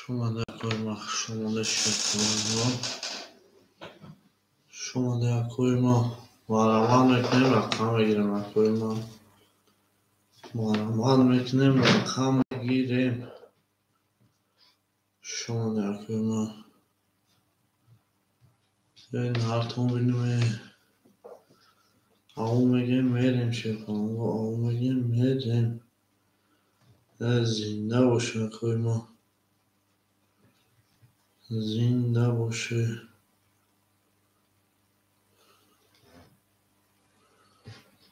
Шумода акои ма, хушомада шерпаланго. Шумода акои ма. Марҳамат мекунем, рақам мегирем акои ма. Марҳамат мекунем, рақам мегирем. Шумода акои ма. Нартон бинем. Ав мегем, мерем шерпаланго, ав мегем, мерем. Зинда боше акои ма. Зинда боше.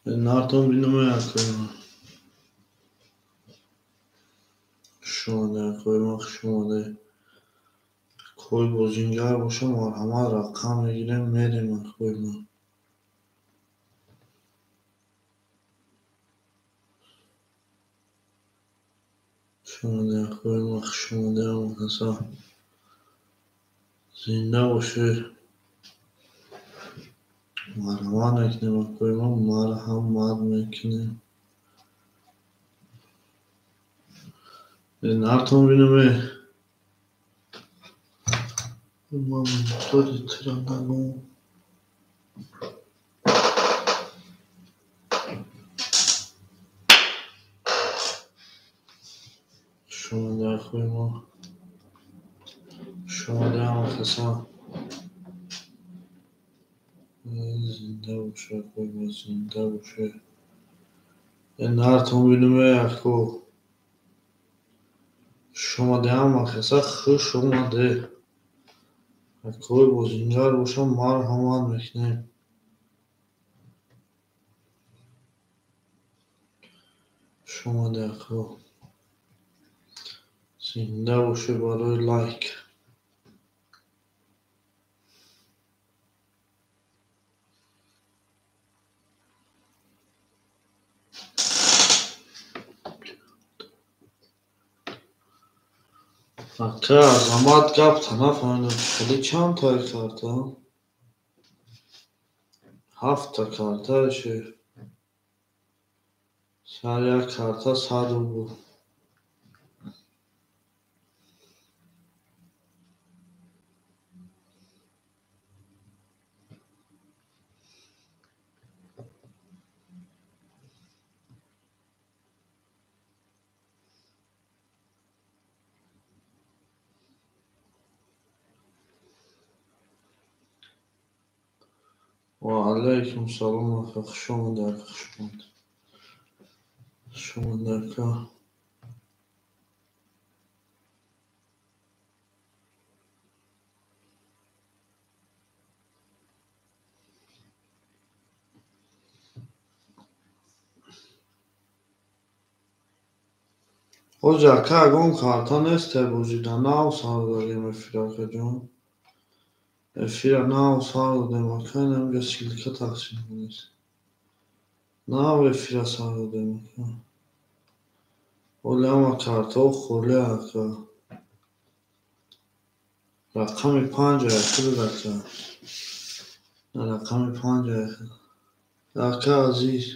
Нартон бинем акои ма. Хушомада акои ма, хушомада. Акои бозингар боша, марҳамат рақам мегирем, мерем акои ма. Хушомада акои ма, хушомада ҳамакаса. Зинда боше. Марҳамат мекунем акои ма, марҳамат мекунем. Нартон бинем. Ман монитори тира нагум. Хушомада акои ма. Хушомада ҳамакаса. Зинда боше акои ма, зинда боше. Нартон бинем ако. Хушомада ҳамакаса, хушомада. Акои бозингар боша, марҳамат мекунем. Хушомада ако. Зинда боше барои лайк. Ака, Азамат гапта нафаҳмидам, хеле чандтаи карта? Ҳафтта карта ше. Сар як карта 100 рубл. Ва алайкум салом, ака, хуш омада, ака, хуш омада. Хуш омада, ака. Ҳоҷи ака, ягон карта нест бозида, нав сар додем эфир, акаҷон. Эфира нав сар додем, ака, инамҷа ссылка тақсим кунед. Нав эфира сар додем, ака. Ҳоли ҳама картаҳо холӣ, ака. Рақами 5 айхудад, ака. Рақами 5 айхуд. Ака азиз.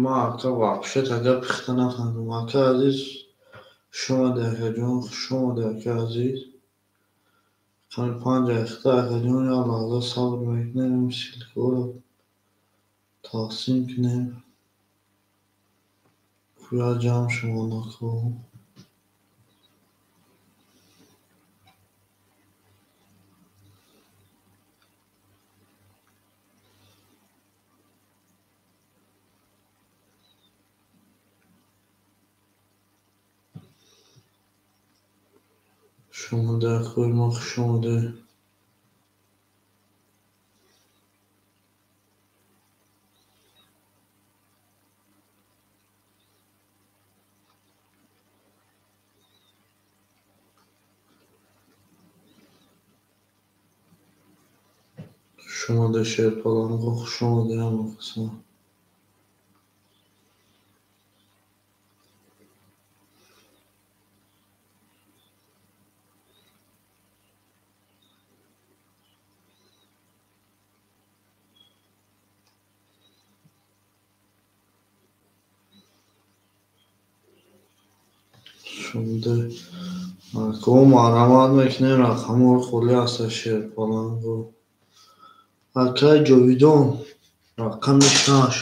Ма ака вообще-то гапи худта нафаҳмидам. Ака азиз, хуш омадӣ, акаҷон, хуш омадӣ, ака азиз. Рақами 5 айхуда, акаҷон, як лаҳза сабр мекунем, ссылкаҳоро тақсим кунем. Куя ҷамъ шаванд, ака. Хуш омада, акои ма, хуш омада. Хуш омада, шерпаланго, хуш омада ҳамакаса. Омаде. Ако марҳамат мекунем, рақамҳои холӣ ҳаста Шерпаланго. Акай Ҷовидон, рақами 6.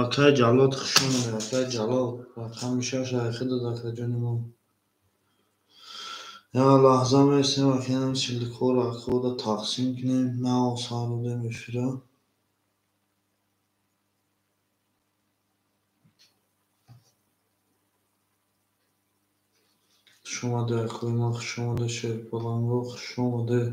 Акай Ҷалод, хуш омадед. Акай Ҷалод, рақами 6 айхидад, акаҷони мо. Як лаҳза месем, акаям ссылкаро акода тақсим кунем. Нав сар додем эфира. Хуш омадед, акои ман, хуш омадед, Шерпаланго, хуш омадед.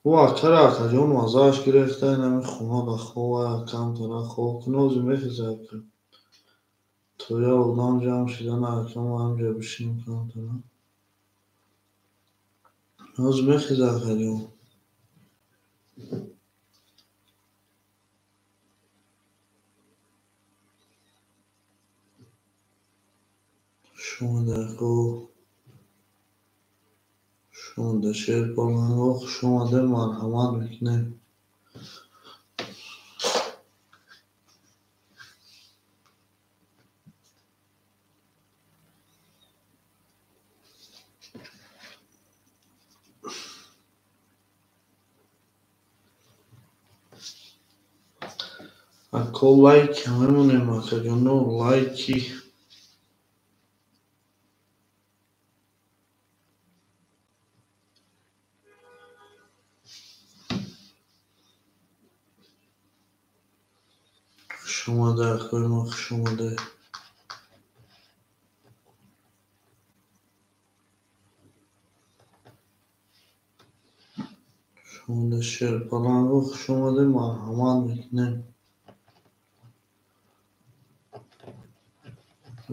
Ӯ акара акаҷон маззааш гирифта, инами хона да хова, камтара хоб кун, ҳозир мехеза ака. То як одам ҷамъ шидан, ака, мо ҳамҷа бишинем камтара. Ҳозир мехеза акаҷон. Хуш омадед, ако. Хуш омадед, Шерпаланго, хуш омадед, марҳамат мекунем. Ако лайк мемонем, акаҷоно, лайки. Хуш омадед, акои ман, хуш омадед. Хуш омадед, Шерпаланго, хуш омадед, марҳамат мекунем.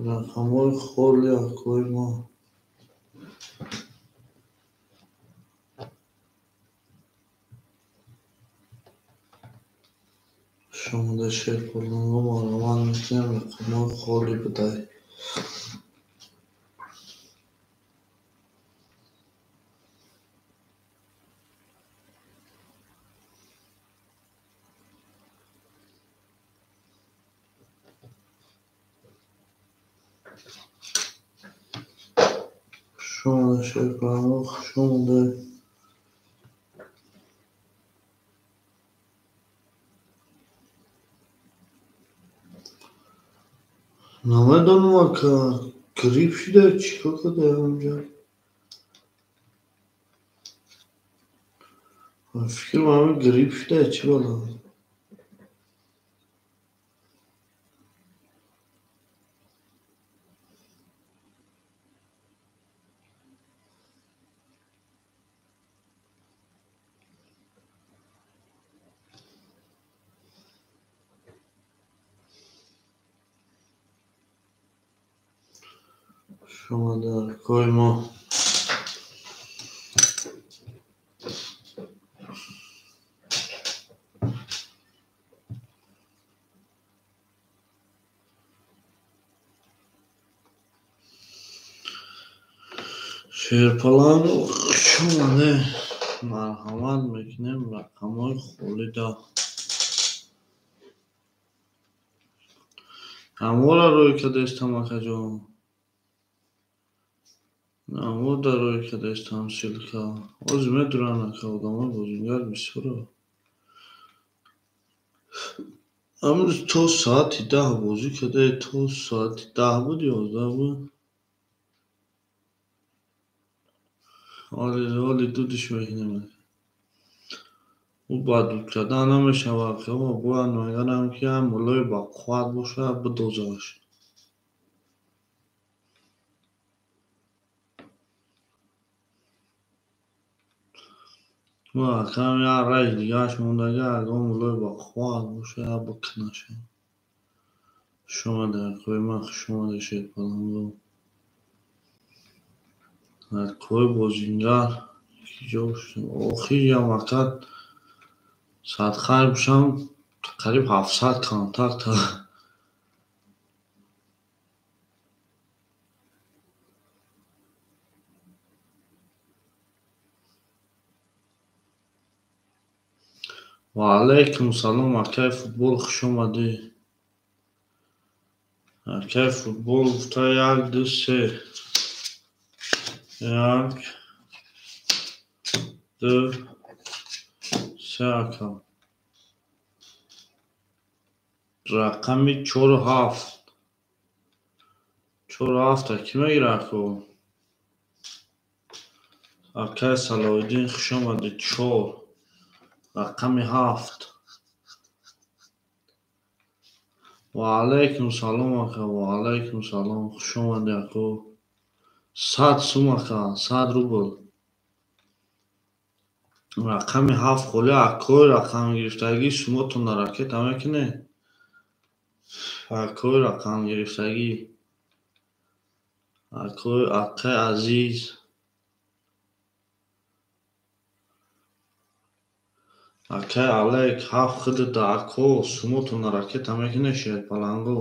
Рақамҳои холи акои мо. Хуш омадед, Шерпаланго, марҳамат мекунем, рақамҳои холи будай. Хуш омадед, Шерпаланго, хуш омадед. Намедонам, ака, грипп шуда, чӣ кор карда ҳамҷа? Фикрам ҳамин грипп шуда, чӣ бало? Хуш омадед, акои мо. Шерпаланго, хуш омадед. Марҳамат мекунем, рақамҳои холида. Ҳамвора рӯй кардастам, акаҷон. Ҳамвора рӯй кардастам ссылка. Ҳозир медуранд, ака, одамои бозингар бисёро. Амрӯз то соати 10 бозӣ карда, то соати 10 буд, 11 буд. Ҳоли дудиш мекунем. Ӯ ба дуд кардан намешавад, ака, бояд магарам ки ҳам муллои бақувват бошад, бидозаш. Акам як раи дигааш мондага, ягон муллои бақувват бошад, бикунаша. Хуш омадед, акои ман, хуш омадед, Шерпаланго. Акои бозингар киҷо охирям ака садхайр бошам, қариб 700 контакт. Ва алайкум салом, акай футбол, хуш омадӣ. Акай футбол гуфта 1 2 3. 1 2 3 ака. Рақами 4 7. 4 7 кӣ мегирад ако? Акай Салоҳиддин хуш омадед. 4 рақами 7. Ва алайкум салом ака, ва алайкум салом. Хуш омадед ако. 100 сум ака, 100 рубл. Рақами 7 холи акои рақам гирифтагӣ шумотонро ракета мекунед? Акои рақам гирифтагӣ. Акои акай Азиз. Акай Алек 7 худда ако шумотонро ракета мекунед шерпаланго.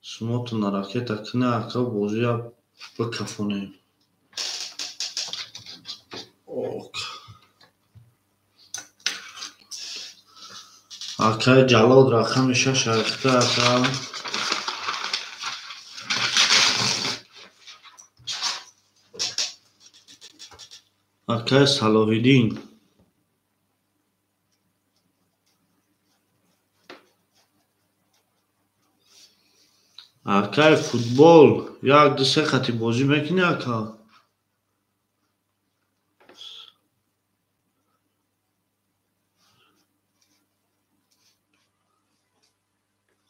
Шумотонро ракета кунед ака бозия бикафонем. Ок. Акай Ҷалол рақами 6 ахта ака. Акай Салоҳиддин. Акай футбол 1 2 3 хати бозӣ мекунӣ ака?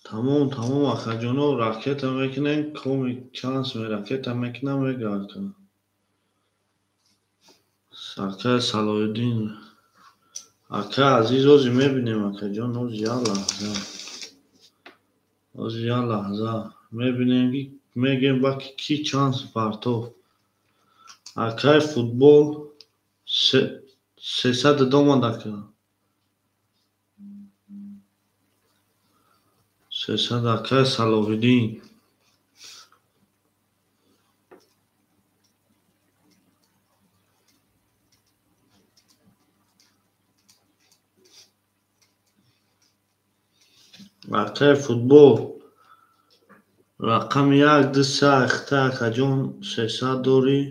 Тамом, тамом акаҷоно ракета мекунем, коми чанс ракета мекунам мега ака. Акай Салоҳиддин. Акай Азиз ози мебинем акаҷон, ози як лаҳза. Ози як лаҳза. Мебинем ки мегем ба ки чанс партоф. Акай футбол 300 омад ака. 300 акай Салоҳиддин. Акай футбол рақами 1 2 3 ахта акаҷон 300 дорӣ.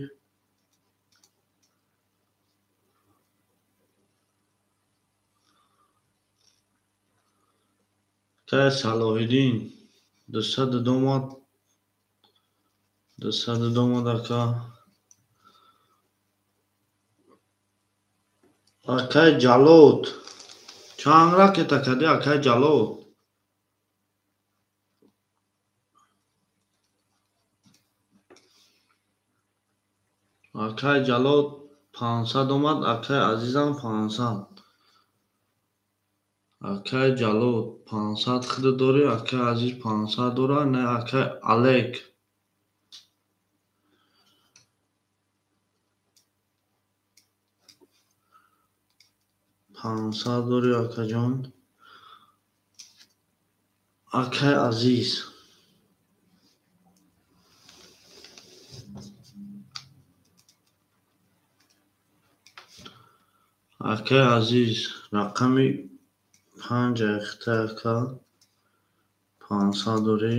Акай Салоҳиддин 200 омад. 200 омад ака. Акай Ҷалол чанд ракета кардӣ акай Ҷалол? Акай Ҷалол 500 омад, акай Азизам 500. Акай Ҷалол 500 худо дорӣ, акай Азиз 500 дора, не акай Алек. 500 дорӣ акаҷон. Акай Азиз. Акай Азиз рақами 5 ахта ака 500 дорӣ.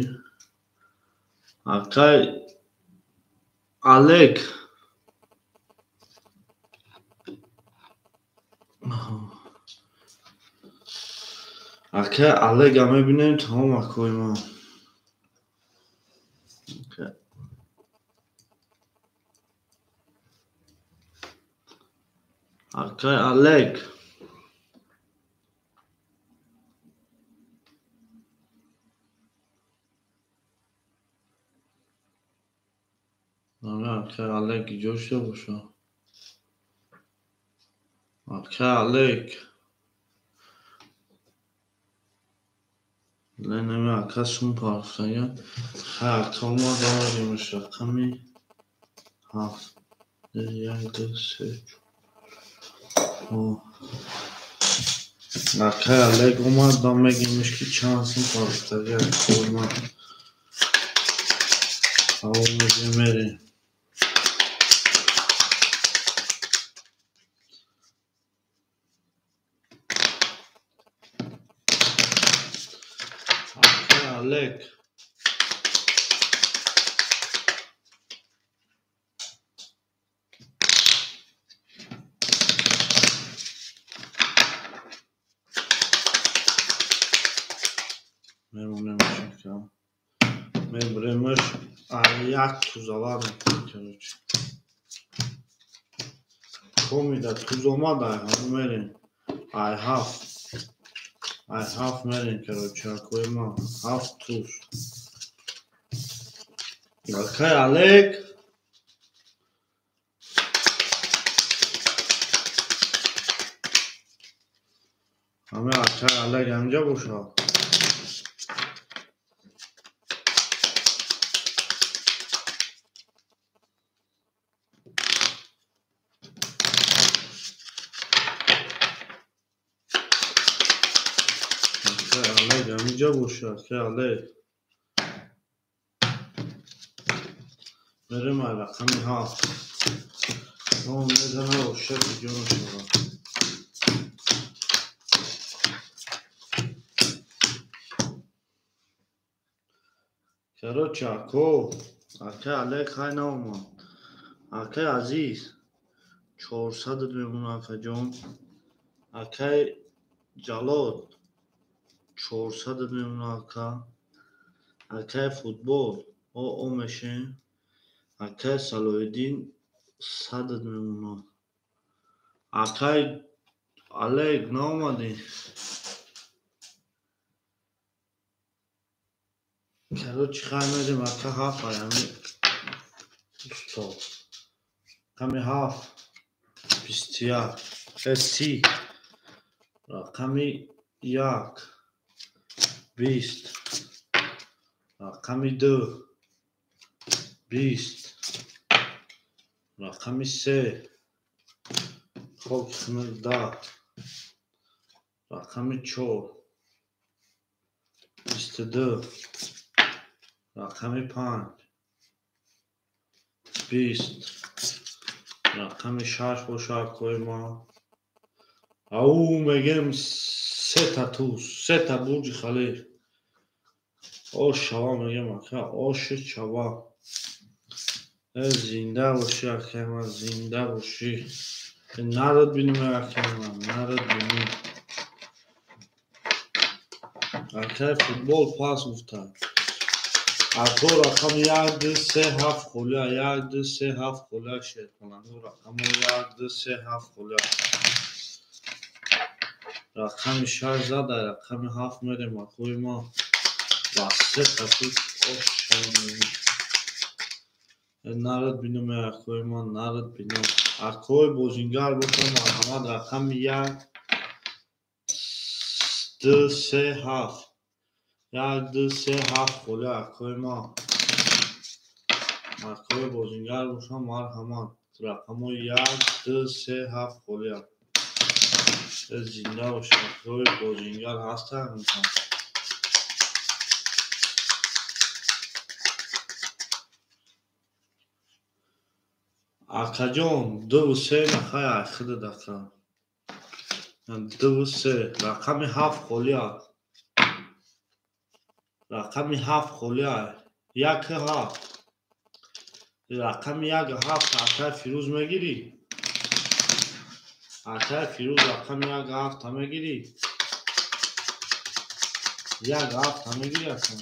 Акай Алек. Акай Алега мебинем тамом акои ман. Акай Алек. Ана акай Алек иҷо шуда боша. Акай Алек. Ленами ака сум парфтага. Ха ака омад омадимш рақами 7 1 2 3 4. Акай Алек омад ба мегимш ки чанд сум парфтага акои ман. Тамом мегем мерем. Алек. як тузава мекунем, короче. Комида туз омад, ай ҳаму мерем. Ай ҳафт. Ай ҳафт мерем, короче, акои ман. Ҳафт туз. Акай Алек. Ҳамин акай Алек ҳаминҷа бошад. Акай Алек ҳаминҷа бошад, акай Алек. Мерем ай рақами ҳафт. Мезана бошад, видео нашавад. Короче, ако, акай Алек хай наомад. Акай Азиз, 400 мемонад, акаҷон. Акай Ҷалол, 400 мемонад, ака. Акай Футбол, о мешем. Акай Салоҳиддин, 100 мемонад. Акай Алек наомадӣ? Короче, хай мерем, ака ҳафт ай ҳами устод. Рақами ҳафт, 21, 30. Рақами як, 20. Рақами ду, 20. Рақами се, хоки хунук 10. Рақами чор, 22. Рақами панҷ, 20. Рақами шаш бошад, акои ман. Ау мегем сета туз, сета Бурҷи Халиф. Ош шава мегем, ака, оши чава. Зинда бошӣ, акаи ман, зинда бошӣ. Нарад бинем, акаи ман, нарад бинем. Акаи Футбол пас гуфта. Ако рақами як, ду, се, ҳафт холия, як, ду, се, ҳафт холия шерпаланго. Рақами як, ду, се, ҳафт холия. Рақами шаш зад, ай рақами ҳафт мерем, акои ман. Ба сета туз ош шава мегем. Нарад бинем, акои ман, нарад бинем. Акои бозингар бошам, марҳамат, рақами як, ду, се, ҳафт. Як, ду, се, ҳафт холия, акои ман. Акои бозингар бошам, марҳамат. Рақамҳои як, ду, се, ҳафт холия. Зинда бошам, акои бозингар ҳастанд. Акаҷон, дуву се нахай ай худат, ака. Дуву се, рақами ҳафт холия. Рақами ҳафт холия. Як ҳафт. Рақами як ҳафт, акай Фирӯз мегирӣ? Акай Фирӯз рақами як ҳафта мегирӣ? Як ҳафта мегирӣ, ака?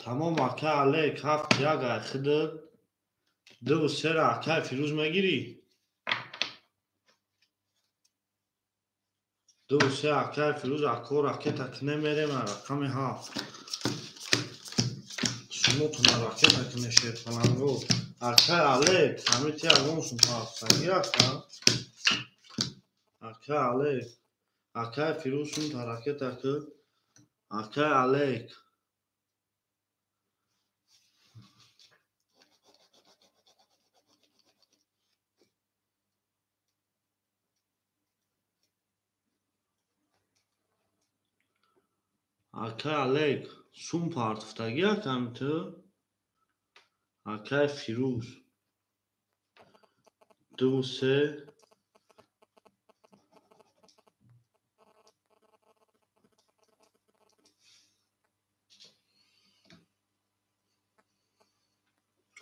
Тамом, акай Алек, ҳафт як ай худат. Дуву сера акай Фирӯз мегирӣ? Дуву се акай Фирӯз, ако ракета кне мерем рақами ҳафт. Сумотуна ракета кне шерпаланго. Акай Алек, ҳами ти ягон сум ҳафтагӣ ака? Акай Алек, акай Фирӯз сумта ракета ки. Акай Алек. Акай Алек, сум партофтагӣ аками ту? Акай Фирӯз. Дуву се.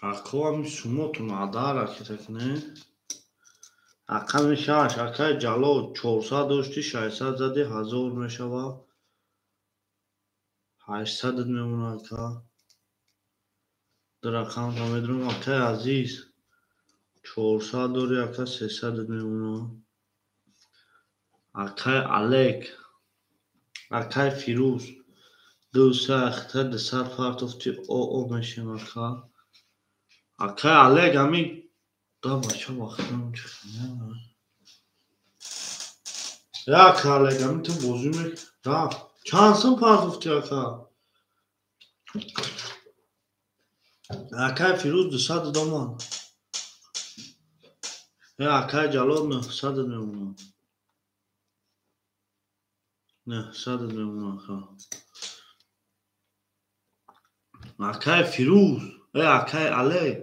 Ако ами сумотун адар ракета кне. Рақами шаш, акай Ҷалол, 400 дошти, 600 зади, 1000 мешавад. 800 мемона ака. Ду рақамта медурам акай азиз. 400 дори ака, 300 мемона. Акай Алек, акай Фирӯз, ду се ахта 200 партофти оо мешем ака. Акай Алек ами да бача вақтам чихна. Я акай Алек ами ту бозӣ мек. Рафт. Чанд сум партофти ака? Акай Фирӯз 200 доман. Акай Ҷалол 900 мемонад. 900 мемонад ака. Акай Фирӯз, акай Алек.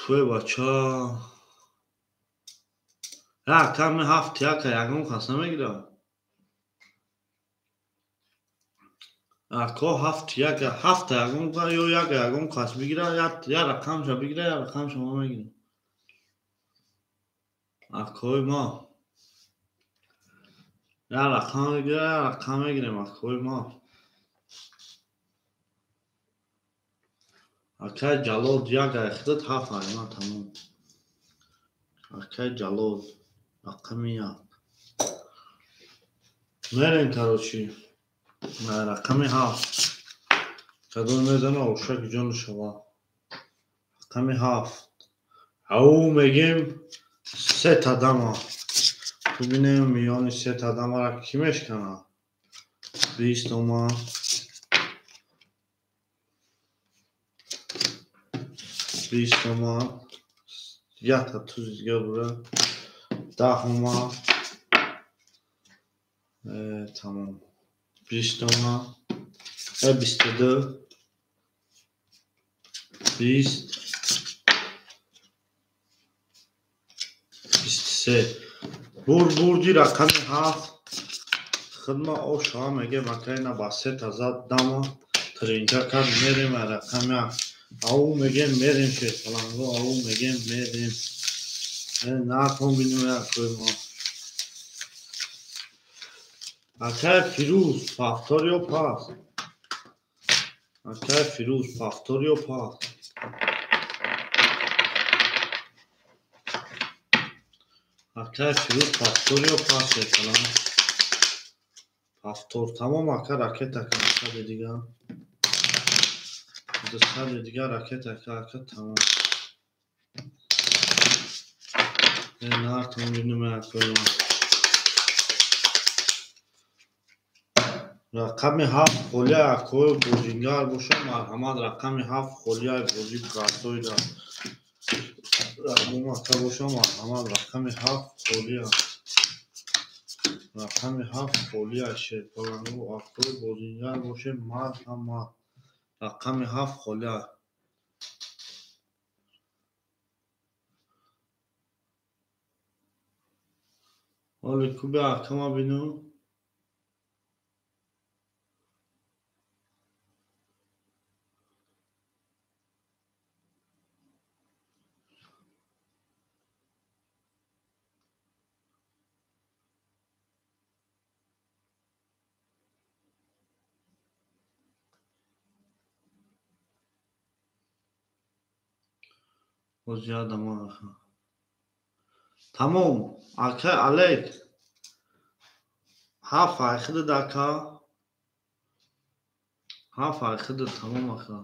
Бача. Ака ми ҳафт яка ягон кас намегирад. Ако ҳафт яка, ҳафта ягон ё яка ягон кас бигирад, я рақамша бигирад, я рақамша ма мегирам. Акои ма. Я рақам мегирад, я рақам мегирем акои ма. Акай Ҷалол як айхидат ҳафт айма тамом. Акай Ҷалол рақами як. Мерем короче. Рақами ҳафт. Кадом мезана ошаки ҷону шава. Рақами ҳафт. Ау мегем сета дама. Бибинем миёни сета дамара кӣ мешканад. 20 томан. 20 томан. Якта тузи дига бура. 10 томан. Тамом. 20 томан. 22. 20. 23. Бурди рақами ҳафт. Хидма ошава мегем акайна ба сета зад дама. Тринка кард мерем рақами ҳафт. Ау мегем мерем шерпаланго, ау мегем мерем. Накун бинем акои мо. Акай Фирӯз, повтор ё пас? Акай Фирӯз, повтор ё пас? Акай Фирӯз, повтор ё пас шерпаланг? Повтор. Тамом ака, ракета ка 200 дига. 200 дига ракета ка ака тамом. Нартон бинем акои мо. Рақами ҳафт холия акои бозингар боша, марҳамат рақами ҳафт холияи бозӣ гардоида. Рақами ака боша, марҳамат рақами ҳафт холия. Рақами ҳафт холия шерпалангу акои бозингар боше, марҳамат. Рақами ҳафт холия. Оли куби акама бину. Тамом. Акай Алек. Ҳафт айхидад ака. Ҳафт айхидад тамом ака.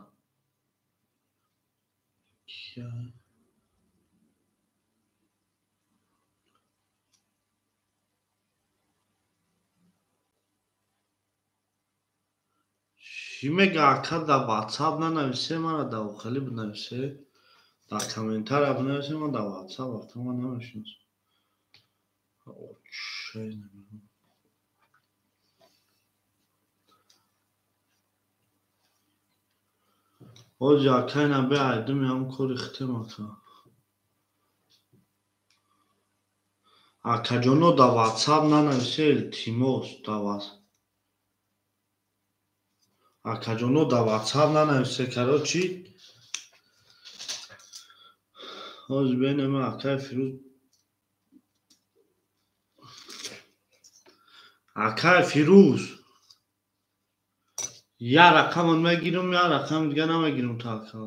Чӣ мега ака да WhatsApp нанависе, мара да охали бинависе. Дар комментария бинависе, ман дар WhatsApp ака ман намешиносам. Ози акай набе айдум ям кори хитем ака. Акаҷоно дар WhatsApp нанависе, илтимос дар WhatsApp. Акаҷоно дар WhatsApp нанависе, короче. Ози бинем акай Фирӯз Акай Фирӯз, як рақамат мегирам, як рақами дига намегирам та ака.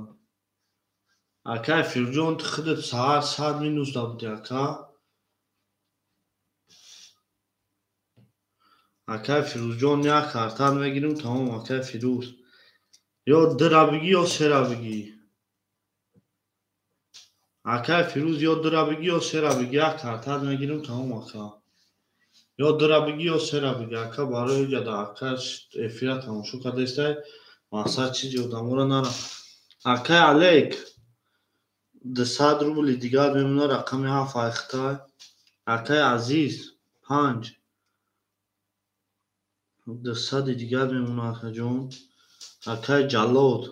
Акай Фирӯзҷон, ту худат саҳар 100 минус да будӣ ака. Акай Фирӯзҷон, як картат мегирам, тамом. Акай Фирӯз, ё дура бигӣ, ё сера бигӣ. Акай Фирӯз, ё дура бигӣ, ё сера бигӣ, як картат мегирам, тамом ака. Ё дура бигӣ, ё сера бигӣ. Ака, барои ҷада ака эфира тамошо кардестай, мақсад чизи одаморо нара. Акай Алек, 200 рубли дигар мемона, рақами 7 айхтай. Акай Азиз, 5 200 дигар мемона, акаҷон. Акай Ҷаллод,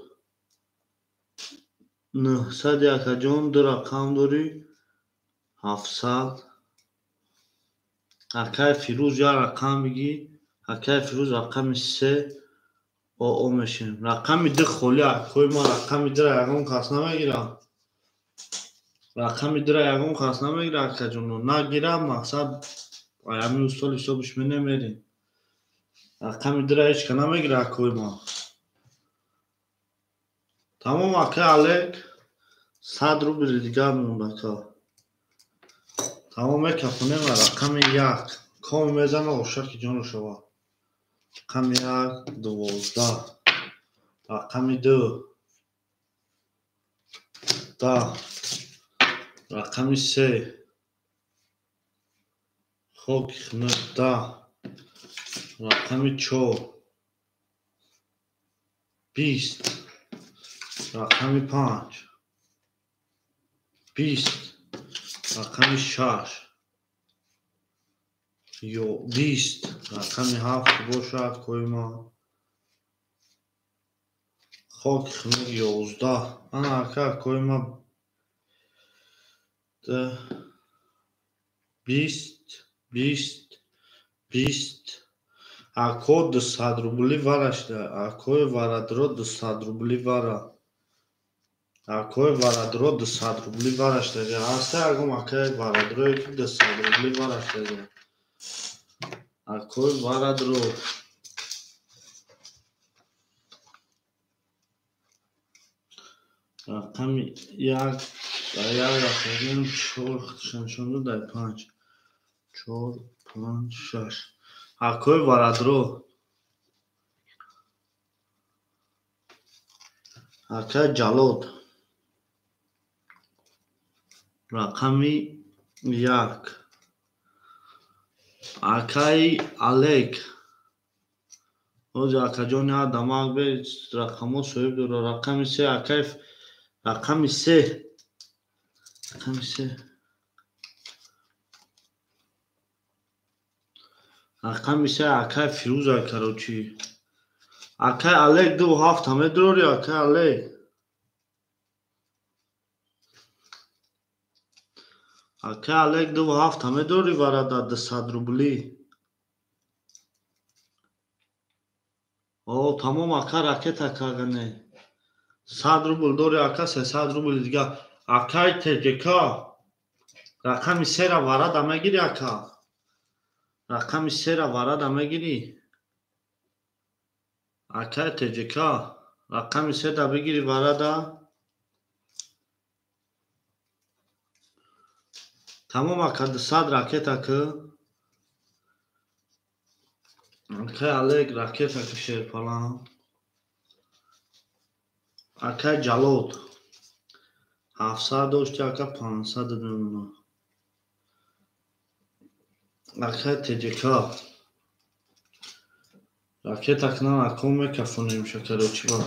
900 акаҷон, ду рақам дорӣ, 700. Акай Фирӯз, як рақам бигӣ. Акай Фирӯз, рақами 3 оо мешем. Рақами 2 холӣ, акои ман, рақами 2-ра ягон кас намегирад. Рақами 2-ра ягон кас намегирад, акаҷоно. Нагирам, мақсад ҳамин устол ҳисобиш менемерем. Рақами 2-ра ҳеҷ ка намегирад, акои ман. Тамом, акай Алек, 100 рубли дигар монд, ака. Тамом, мекафонем рақами 1. Ком мезана, ошаки ҷонро шавад. Рақами 1 12. Рақами 2 10. Рақами 3 хоки хунук 10. Рақами 4 20. Рақами 5 20. Рақами 6 ё 20. Рақами 7 бошад, кои ман. Хоки хунук 11. Ана ака, кои ман 20 20 20. Ако 200 рубли вара шуда. Акои варадро 200 рубли вара. Акои варадро 200 рубли вара шуда. Ҳаста ягон акаи варадрое ки 200 рубли вара шуда. Акои варадро. Рақами 1 дар 1 рақам 4 худшон нишон дод, дар 5 4 5 6. Акои варадро. Акаи Ҷаллод. Рақами 1. Акаи Алек. Ҳозир акаҷон як дамак бе рақамҳо соҳиб дорад. Рақами 3 акаи рақами 3. Рақами 3. Рақами 3 акаи Фирӯза, короче. Акаи Алек 2 7 медорӣ, акаи Алек. Акаи Алек 2 7 медорӣ варада 200 рубли. О, тамом ака, ракета кагане. 100 рубл дорӣ ака, 300 рубли дигар. Акаи ТЖК. Рақами 3-ра варада мегирӣ ака. Рақами 3-ра варада мегирӣ. Акаи ТЖК. Рақами 3-да бигирӣ варада. Тамом ака, 200 ракета ки. Акаи Алек ракета ки шерпалан. Акаи Ҷаллод. 700 дошти ака, 500 мемона. Акаи ТЖК. Ракета кунан аком мекафонем ша, короче ба.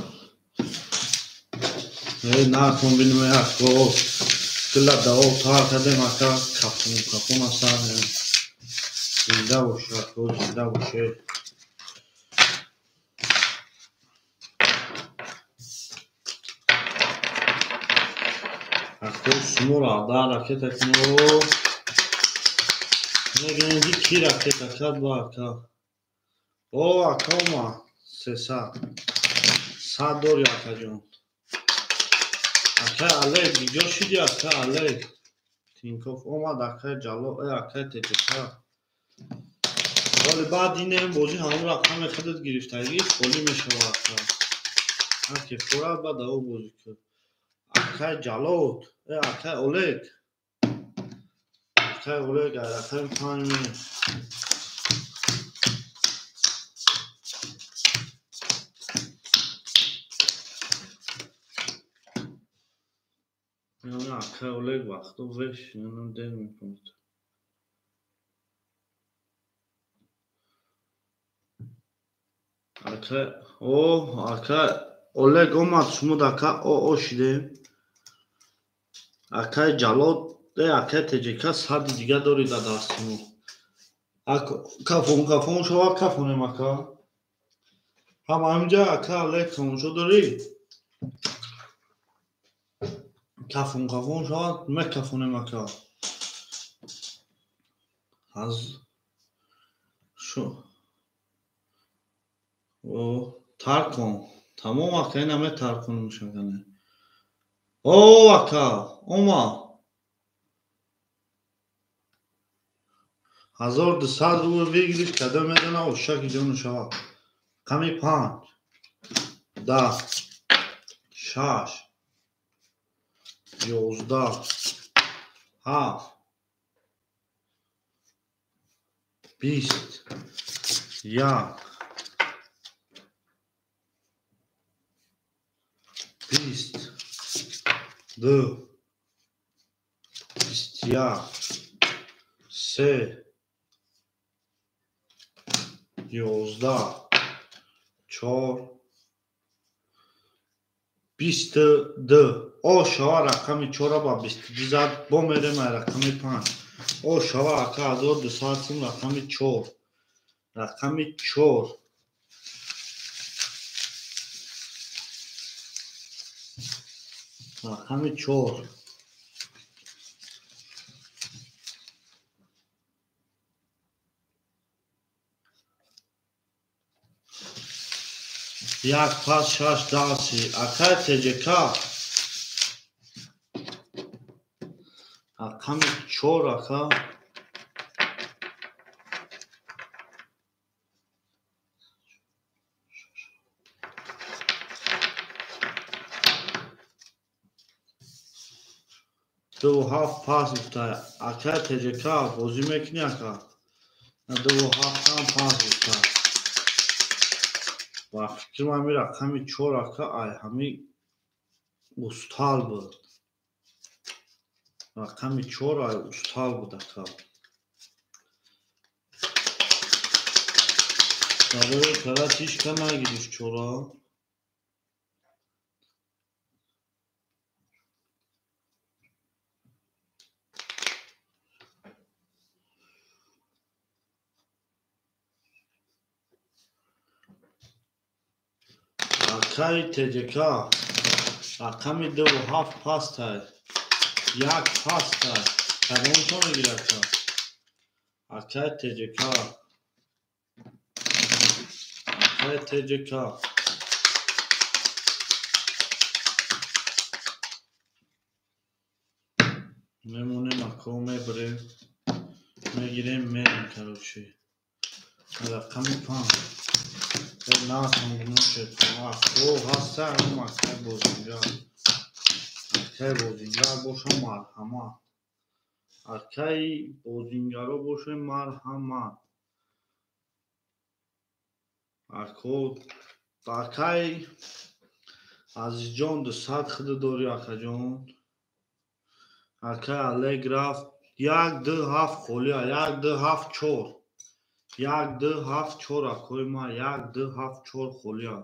Э, на кун бинем ако. Дила даво тар кардем ака, кафон кафон асан. Зинда боше, ако, зинда боше. Ако шуморо да ракета куно. Мегӯем ки ки ракета кард ба ака. О, ака омад. 300. 100 дорӣ акаҷон. Акаи Алек, иҷо шудӣ акаи Алек. Тинков омад, акаи Ҷалло, э акаи ТЖК. Ҳоли баъд инем бозӣ ҳамон рақами худат гирифтагӣ холӣ мешавад. Ҳар ки хӯрад баъд аво бозӣ кун. Акай Ҷалод, акай Олег. Акай Олег рақами 5 меем. Акай Олег вақто веш, инам дер мекунад. Акай, о, акай Олег омад, шумо дака о шидем. Акай Ҷалод, акай ТЖК сади дига дорӣ дар дасти мо. Кафон кафон шава кафонем ака. Ҳам ҳаминҷа ака Олег тамошо дорӣ? Кафон кафон шавад мекафонем ака. Аз шу о таркон. Тамом ака ина метарконем шагане. О ака омад. 1200 рубл выигрыш када медона ошаки ҷону шавад. Рақами 5 10 6 11 7 20 1 20 2 21 3 11 4 22. О шава рақами 4 ба 22 зад, бо мерем ай рақами 5. О шава ака 1200 сум рақами 4. Рақами 4. Рақами 4. Як пас шаш даси. Акай ТЖК. Рақами 4 ака. Ду ҳафт пас гуфта. Акай ТЖК бозӣ мекунӣ ака? 2 7 ҳам пас гуфта. Ба фикрам ҳамин рақами 4 ака ай ҳамин устал буд. Рақами 4 ай устал буд ака. Барои карат ҳеҷ ка нагирифт чора. Акай ТЖК рақами 2 7 пастай. 1 пастай. Кадомто мегирад? Акай ТЖК. Акай ТЖК. Мемонем ако мебарем. Мегирем мерем короче. Рақами 5. На ако ҳаста ҳам акай бозингар. Акай бозингар боша марҳамат. Акай бозингаро боша марҳамат. Ако акай Азизҷон 200 худа дорӣ акаҷон. Акай Олег рафт 1 2 7 холия 1 2 7 4. 1 2 7 4 акои ма 1 2 7 4 холия.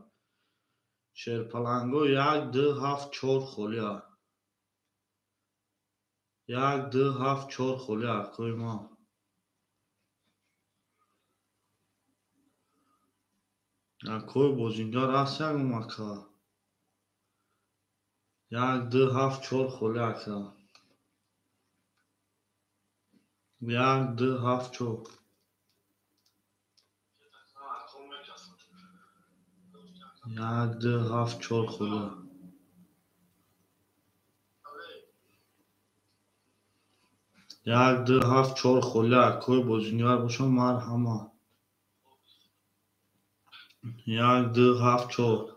Шерпаланго 1 2 7 4 холия. 1 2 7 4 холия акои ма. Акои бозингар аст ягон ака. 1 2 7 4 холия ака. 1 2 7 4. 1 2 7 4 холия. 1 2 7 4 холия. Акои бозингар бошам марҳамат. 1 2 7 4.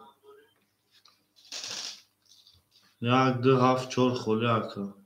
1 2 7 4 холӣ ака.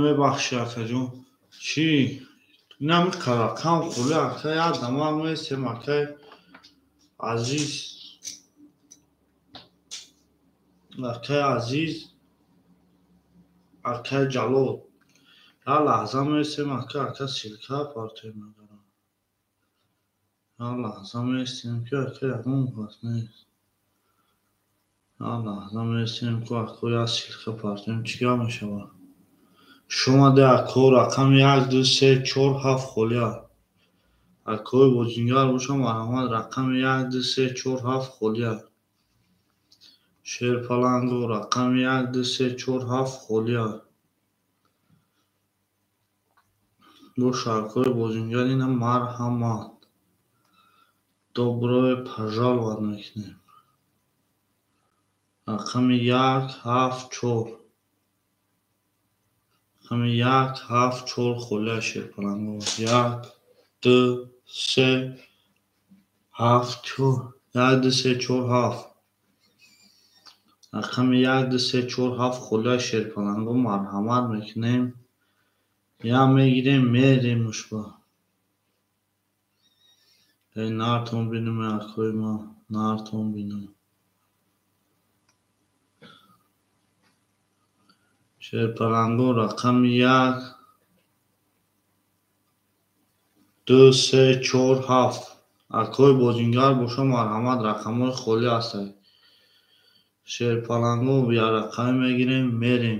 Мебахши акаҷон. Чӣ? Инам рақам холӣ ака, як дама местем акай Азиз. Акай Азиз, акай Ҷалол. Як лаҳза местем ака, ака ссылка партоем нагарам. Як лаҳза местем ки ака ягон кас нест. Як лаҳза местем ки ака як ссылка партоем, чӣ гап мешавад? Шумода ако рақами 1 2 3 4 7 холия. Акои бозингар бошам, марҳамат, рақами 1 2 3 4 7 холия. Шерпаланго рақами 1 2 3 4 7 холия. Боша акои бозингар ина марҳамат. Доброе пожаловать мекунем. Рақами 1 7 4. Рақами 1 7 4 холия Шерпаланго. 1 2 3 7 4. 1 2 3 4 7. Рақами 1 2 3 4 7 холия Шерпаланго марҳамат мекунем. Я мегирем, мерем ушба. Эй нартон бинем акои ма, нартон бинем. Шерпаланго рақами 1 2 3 4 7. Акои бозингар боша, марҳамат, рақамҳои холӣ ҳастанд. Шерпаланго я рақаме мегирем, мерем.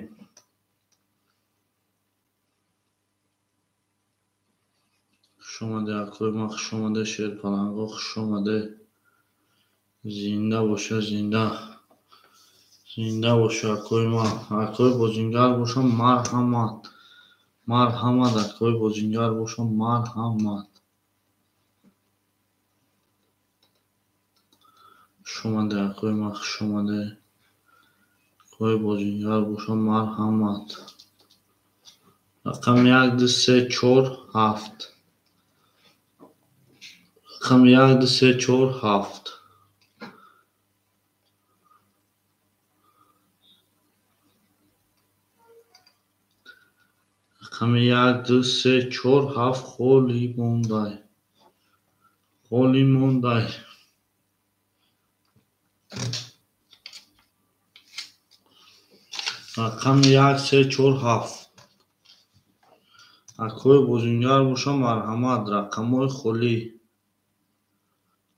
Хуш омаде акои ма, хуш омаде Шерпаланго, хуш омаде. Зинда боша, зинда. Зинда бошед, акои ман. Акои бозингар бошам, марҳамат. Марҳамат, акои бозингар бошам, марҳамат. Хуш омадед, акои ман, хуш омадед. Акои бозингар бошам, марҳамат. Рақами 1, 2, 3, 4, 7. Рақами 1, 2, 3, 4, 7. Рақами 1, 2, 3, 4, 7 холӣ мондай. Холӣ мондай. Рақами 1, 3, 4, 7. Акои бозингар бошам, марҳамат. Рақамҳои холӣ.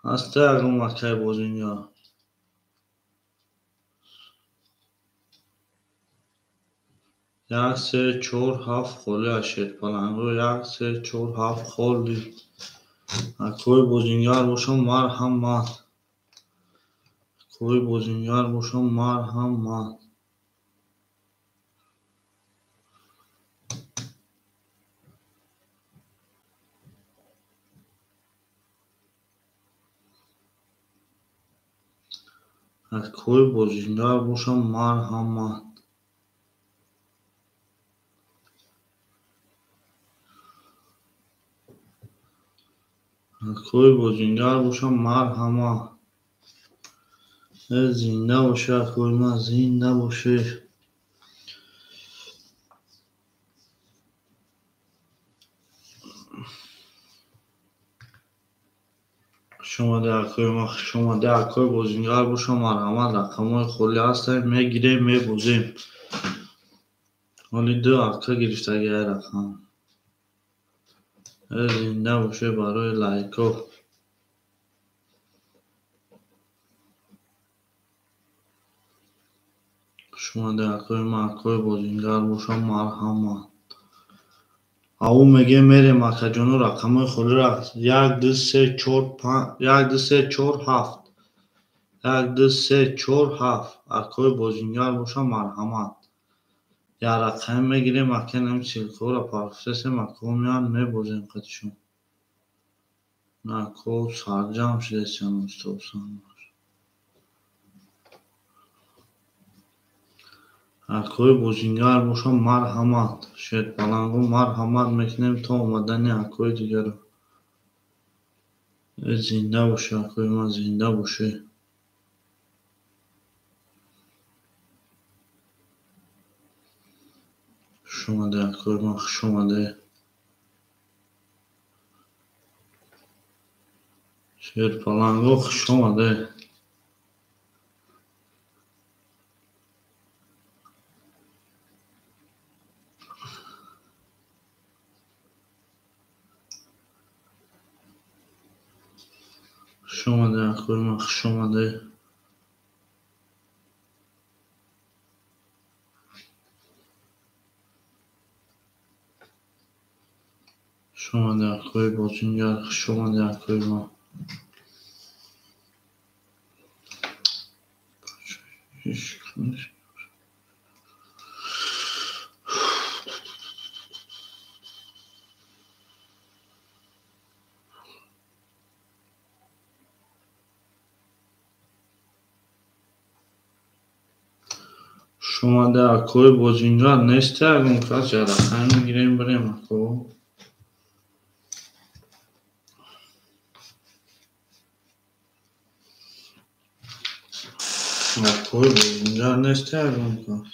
Ҳаста ягон акаи бозингар? 1, 3, 4, 7 холӣ аст шерпаланго. 1, 3, 4, 7 холӣ. Акои бозингар бошам, марҳамат. Акои бозингар бошам, марҳамат. Акои бозингар бошам, марҳамат. Акои бозингар бошам, марҳамат. Зинда бошед, акои ман, зинда бошед. Хуш омадед, акои ман, хуш омадед. Акои бозингар бошам, марҳамат. Рақамҳои холӣ ҳастанд, мегирем, мебозем. Ҳоли 2 ака гирифтаги ай рақам. Зинда бошед барои лайкҳо. Хуш омадед, акои ман, акои бозингар бошам, марҳамат. Ав мегӯем, мерем, акаҷоно, рақамҳои холиро 1, 2, 3, 4, 5, 1, 2, 3, 4, 7. 1, 2, 3, 4, 7. Акои бозингар бошам, марҳамат. Як рақаме мегирем, ака, нами ссылкаҳоро парфтесем, ако меоянд, мебозем қатишон. Ако сарҷамъ шудесиям, устод. Акои бозингар бошам, марҳамат. Шерпаланго марҳамат мекунем то омадани акои дигарро. Зинда бошед, акои ман, зинда бошед. Хуш омадед, акои ман, хуш омадед. Шерпаланго хуш омадед. Хуш омадед, акои ман, хуш омадед. Хуш омадед, акои бозингар, хуш омадед, акои ман. Хуш омадед, акои бозингар. Нест ягон кас, як рақам мегирем, бирем, ако. Акои бозингар нест ягон кас.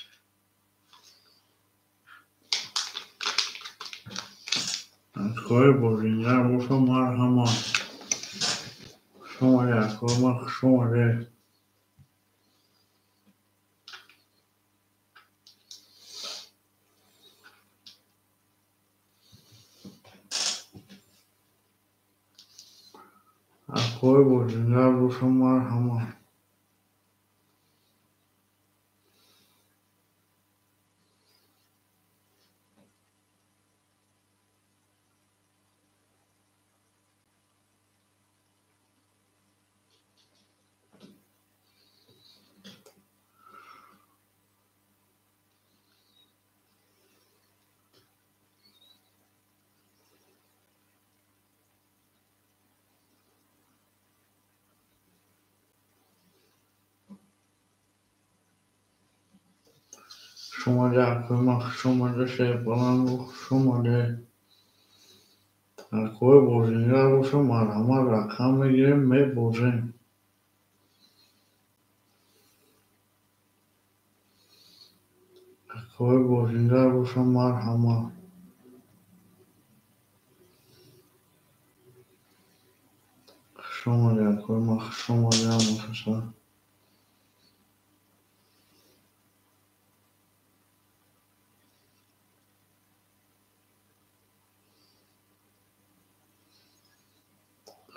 Акои бозингар бошам, марҳамат. Хуш омадед, акои ман, хуш омадед. Акои бозингар бошам, марҳамат. Хуш омадед, акои ман, хуш омадед, шерпаланго, хуш омадед. Акои бозингар боша, марҳамат, рақам мегирем, мебозем. Акои бозингар боша, марҳамат. Хуш омадед, акои ман, хуш омадед, ҳамакаса.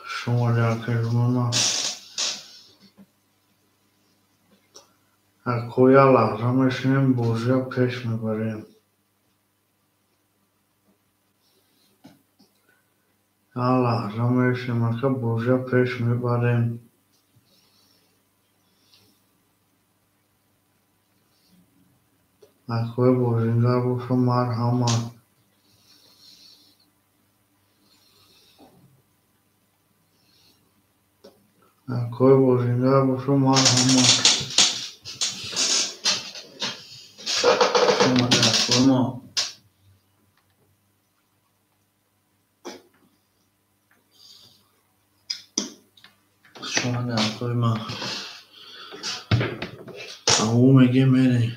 Хуш омадед, акаҷонои ман. Ако як лаҳза мешинем, бозия пеш мебарем. Як лаҳза мешинем, ака, бозия пеш мебарем. Акои бозингар боша, марҳамат. Акои бозингар боша, марҳамат. Хуш омадед, акои мо. Хуш омадед, акои ман. Ав мегем, мерем.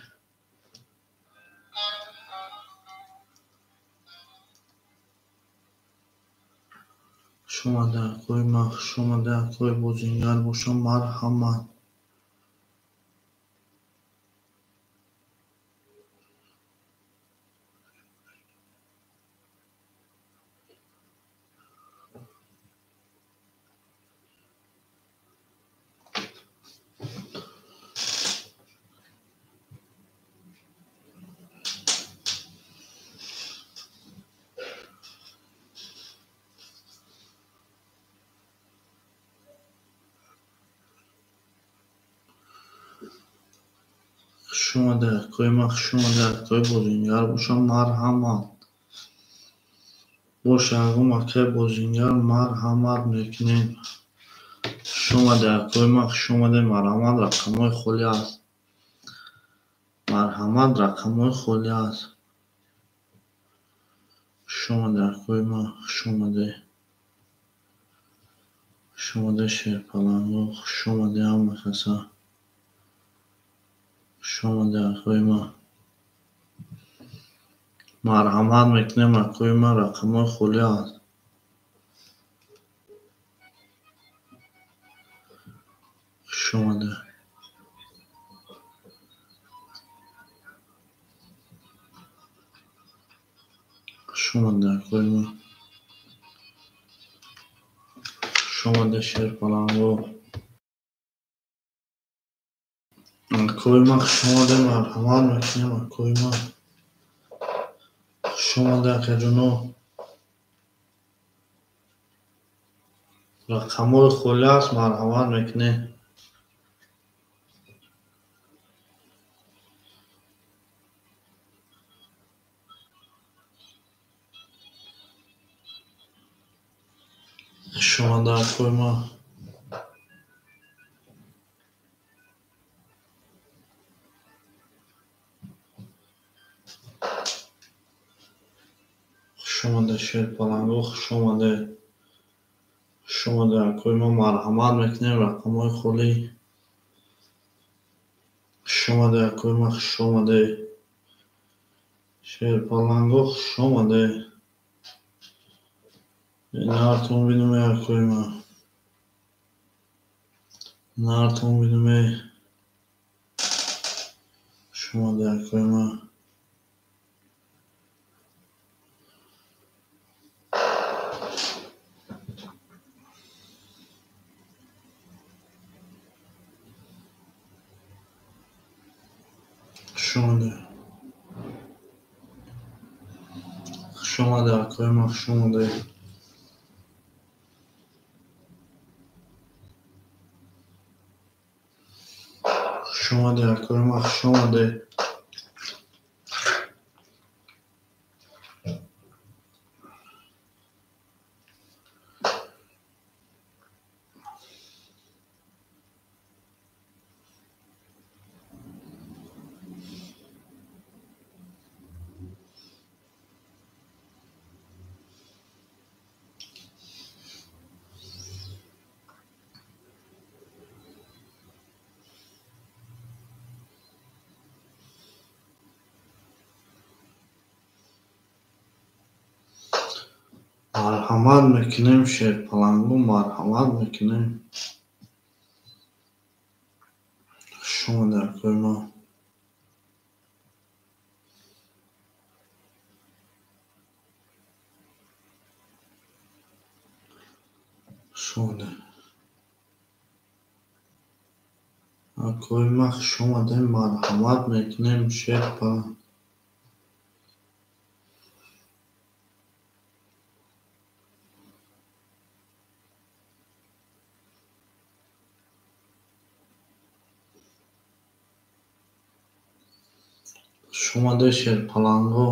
Хуш омадед, акои ман, хуш омадед, акои бозингар боша, марҳамат. Хуш омадед, акои ман, хуш омадед, акои бозингар боша, марҳамат. Боша, ягон акои бозингар, марҳамат мекунем. Хуш омадед, акои ман, хуш омадед, марҳамат, рақамҳои холӣ аст. Марҳамат, рақамҳои холӣ аст. Хуш омадед, акои ман, хуш омадед. Хуш омадед, шерпаланго, хуш омадед, ҳамакаса. Хуш омадед, акои ман. Марҳамат мекунем, акои ман, рақамҳои холӣ аст. Хуш омадед. Хуш омадед, акои ман. Хуш омадед, шерпаланго. Акои ман, хуш омадед, марҳамат мекунем, акои ман. Хуш омадед, акаҷоно. Рақамҳои холӣ аст, марҳамат мекунем. Хуш омадед, акои ман. Хуш омадед, шерпаланго, хуш омадед. Хуш омадед, акои ман, марҳамат мекунем, рақамҳои холӣ. Хуш омадед, акои ман, хуш омадед. Шерпаланго, хуш омадед. Нартон бинуме, акои ман. Нартон бинуме. Хуш омадед, акои ман. Хуш омадед. Хуш омадед, акои ман, хуш омадед. Хуш омадед, акои ман, хуш омадед. Марҳамат мекунем, шерпалангу, марҳамат мекунем. Хуш омадед, акои ман. Хуш омадед. Акои ман, хуш омадем, марҳамат мекунем, шерпаланг. Хуш омадед, шерпаланго.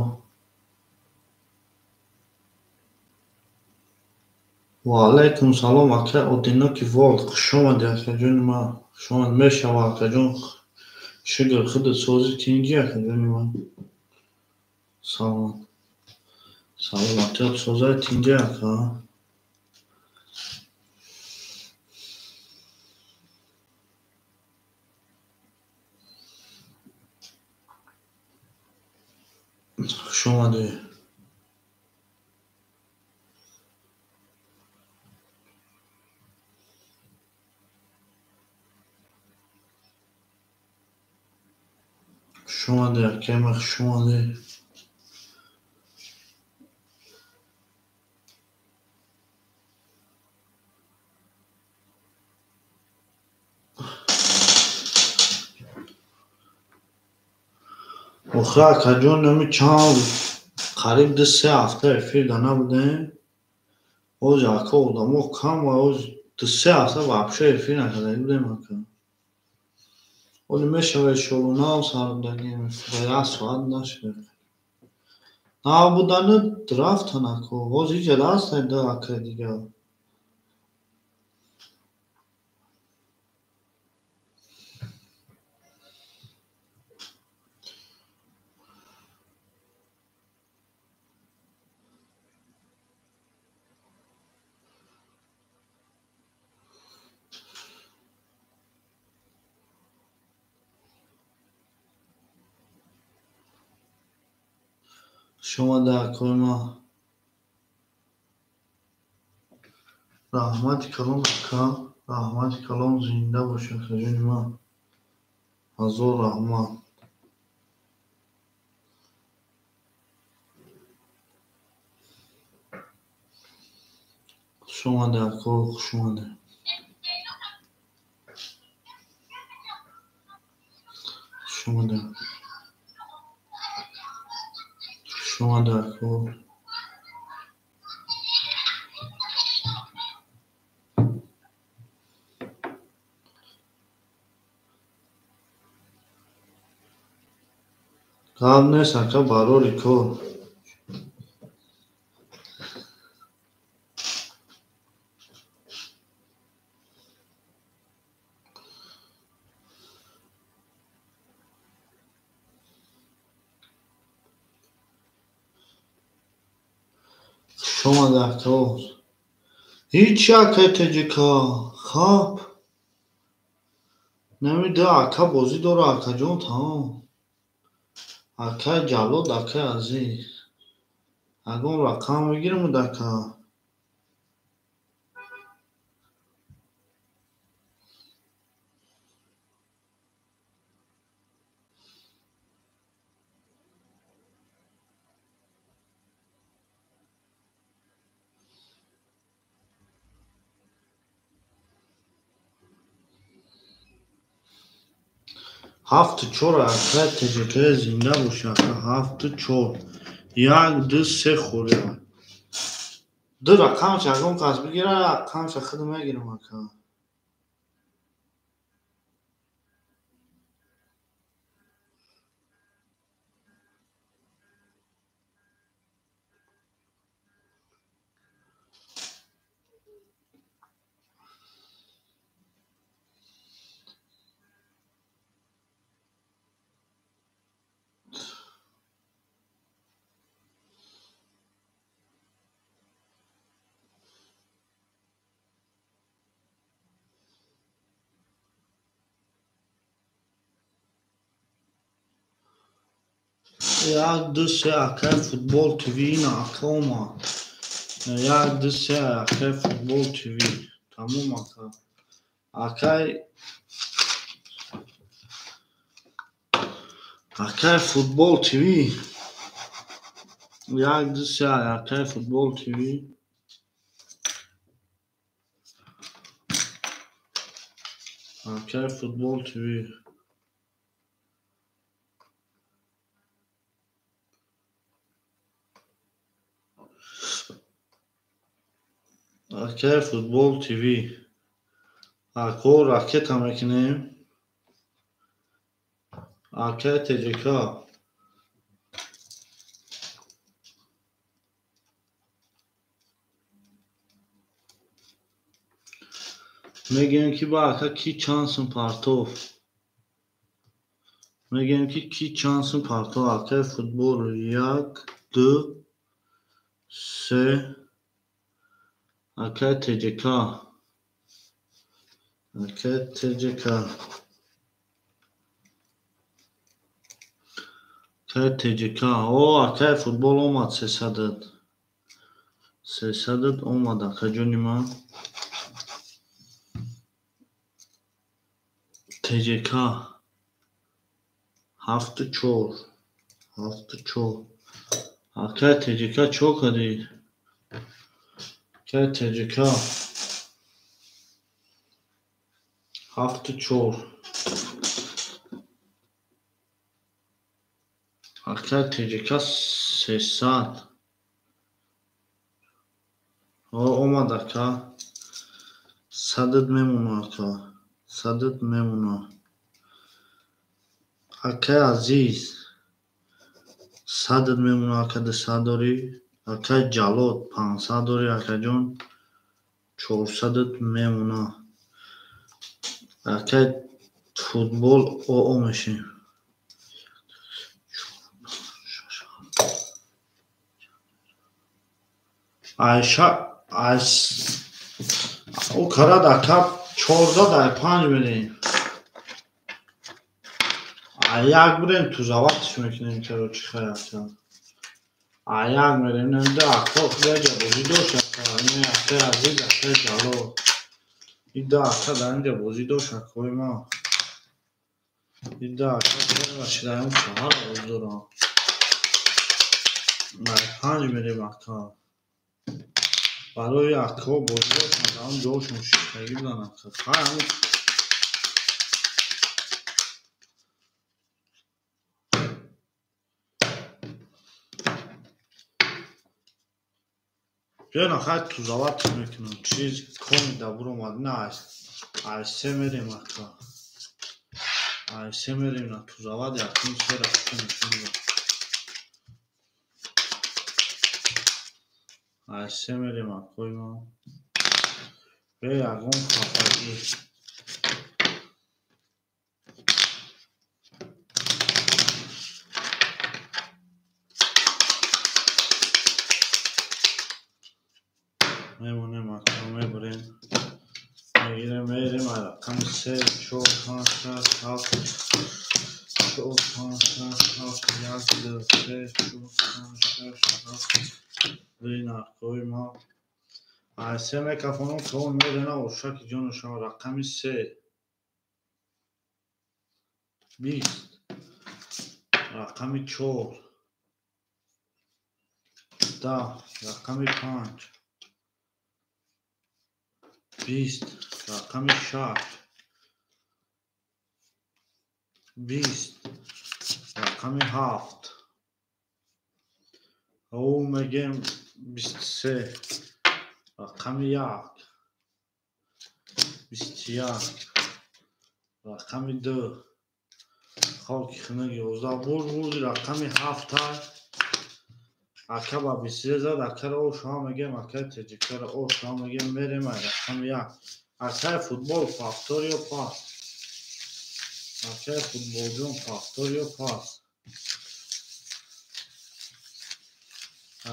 Ва алайкум салом, акай Одиноки Волд. Хуш омадед, акаҷони ман. Хуш омад мешава, акаҷон. Шукр, худат сози тинҷӣ, акаҷони ман. Саломат. Саломатият созай тинҷӣ, ака. Хуш омадед. Хуш омадед, акаи ман, хуш омадед. Охир, акаҷон, нами чанд қариб 2-3 ҳафта эфирда набудем. Оз ака одамо кам ва оз 2-3 ҳафта вообще эфир накарда будем, ака. Оли мешава иншолло, нав сардагим эфира, як соат нашуда. Набудани рафтан, ака. Оз иҷа ҳастанд ду акаи дигар. Хуш омадед, акои ман. Раҳмати калон, ака. Раҳмати калон, зинда бошед, акаҷони ман. Ҳазор раҳмат. Хуш омадед, ако, хуш омадед. Хуш омадед. Хуш омадед, ако. Гап нест, ака, барори кор. Хуш омадед, ако. Ҳеҷ акаи ТҶК. Хаб. Нами ду ака бозӣ дора, акаҷон, тамом. Акаи Ҷаллод, акаи Азиз. Ягон рақам мегирем, ака. 7-4, акаи ТҶК, зинда бошед, ака. 7-4. 1, 2, 3 холӣ. Ду рақамша ягон кас бигира, рақамша худ мегирам, ака. 1, 2, 3, акаи Футбол ТВ, ина ака омад. 1 2 3 акай футбол ТВ. Тамом ака. Акай футбол ТВ. 1 2 3 акай футбол ТВ. Акай футбол ТВ. Акай футбол ТВ. Ако ракета мекунем. Акай ТЖК. Мегӯем ки ба ака ки чанд сум партов. Мегӯем ки ки чанд сум партов. Акай футбол 1 2 3. Акай ТЖК. Акай ТЖК. Акай ТЖК. О, акай футбол омад 300. 300 омад акаҷони ман. ТЖК 7 4. 7 4. Акай ТЖК чо кардӣ? Акай ТЖК 7 4. Акай ТЖК 300. О, омад ака. 100 мемона ака. 100 мемона. Акай Азиз 100 мемона ака, 200 дорӣ. Акай Ҷалод 500 дорӣ акаҷон. 400 мемона. Акай футбол ОО мешем. Айша айс о карад ака 14 5 мерем. Аяк бирем тузаватш мекунем, короче, хай ака. Аяк мерем, намда ака худайҷа бозӣ дошт ака. Ин акай Азиз, акай Ҷалол. Ида ака дар инҷа бозӣ дошт акои ман. Ида ака дар ин шаҳар бозӣ дорам. 5 мерем ака. Барои акаҳо бозӣ доштанд, дар он ҷоҳошон шиштагӣ буданд ака. Хай ҳамин биёна хай тузават мекунам. Чиз коми да буромад. На ай се мерем ака. Ай се мерем на тузават якум сера мекунем. Ай се мерем акои ман. Бе ягон хафагӣ. Мемонем ака, мебарем. Мегирем, мерем ай рақами 3 4 5 6 7 4 5 6 7 1 2 3 4 5 6 7. Ин акои ман. Ай се мекафонам то мерена ошаки ҷонушам рақами 3 20 рақами 4 10 рақами 5 20 рақами 6 20 рақами 7. О, мегем 23 рақами 1 21 рақами 2 хоки хунак 11 бурд бурди рақами 7. Ака ба 23 зад. Акаро ошо мегем, акаи ТЖКро ошо мегем, мерем ай рақами 1. Акаи футбол повтор ё пас. Акаи футболҷон повтор ё пас.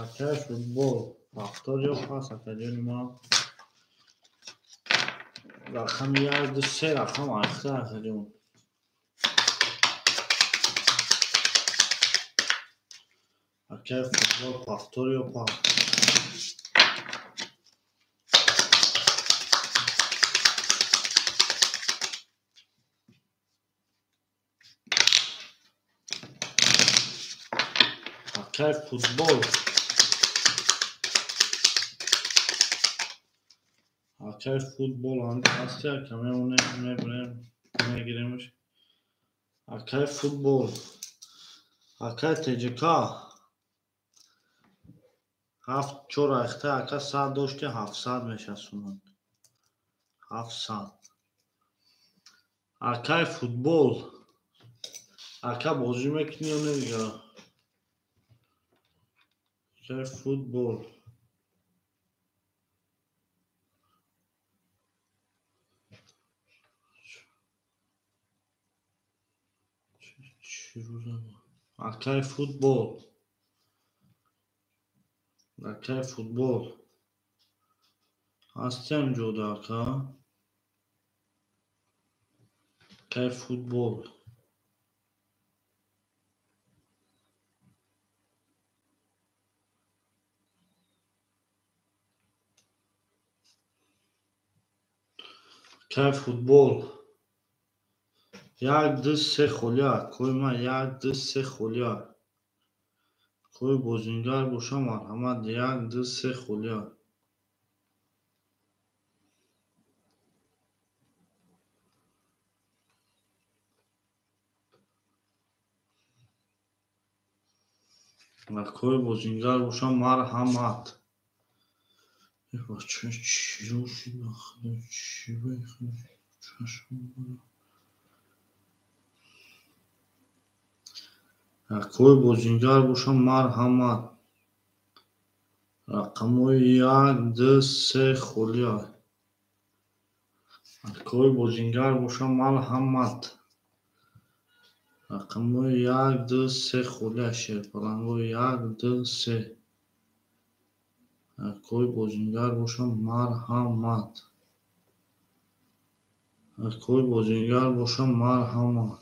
Акаи футбол повтор ё пас акаҷони ман. Рақами 1 2 3 рақам айхта акаҷон. Акаи футбол повтор ё пас. Акай футбол. Акай футбол ҳасти, ака мемонем, мебарем, мегиремш. Акай футбол. Акай ТЖК. 7-4 айхта ака 100 дошти, 700 мешасунад. 700. Акай футбол. Ака бозӣ мекунӣ ё не дигар? Акай футбол. Акай футбол. Акай футбол. Ҳастиам ҷода ака? Акай футбол. Акай футбол. 1 2 3 холия. Кои ман 1 2 3 холия. Кои бозингар боша марҳамат 1 2 3 холия. Кои бозингар боша марҳамат. Бача чиро шид ба худо чӣ ба чашм. Акои бозингар боша марҳамат. Рақамҳои 1 2 3 холия. Акои бозингар боша марҳамат. Рақамҳои 1 2 3 холия. Шерпалангҳои 1 2 3. Акои бозингар боша марҳамат. Акои бозингар боша марҳамат.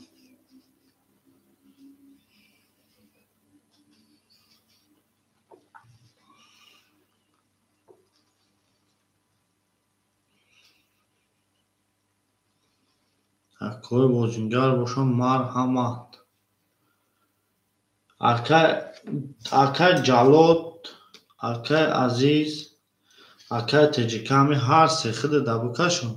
Акои бозингар боша марҳамат. Акай Ҷалод, акай Азиз, акай Теҷиками ҳар се хида да букашон.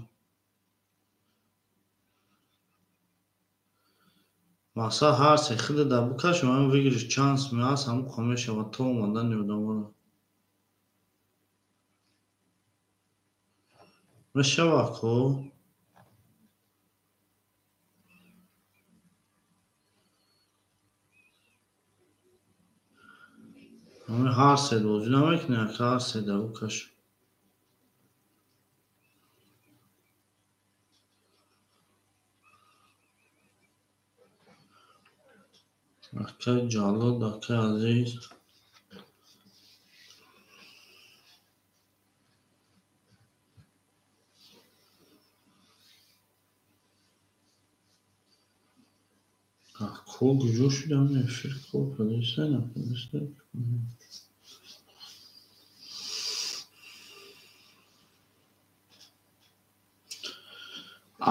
Мақсад ҳар се хида да букашон, ҳамин выигрыш шанс меаст, ҳамон қа мешавад то омадани одаморо. Мешавад ко? Ҳамин ҳар се бозӣ намекунӣ, ака ҳар се да букаш. Акай Ҷалод, акай Азиз. Ако куҷо шудам эфир кор кардааста накардааста?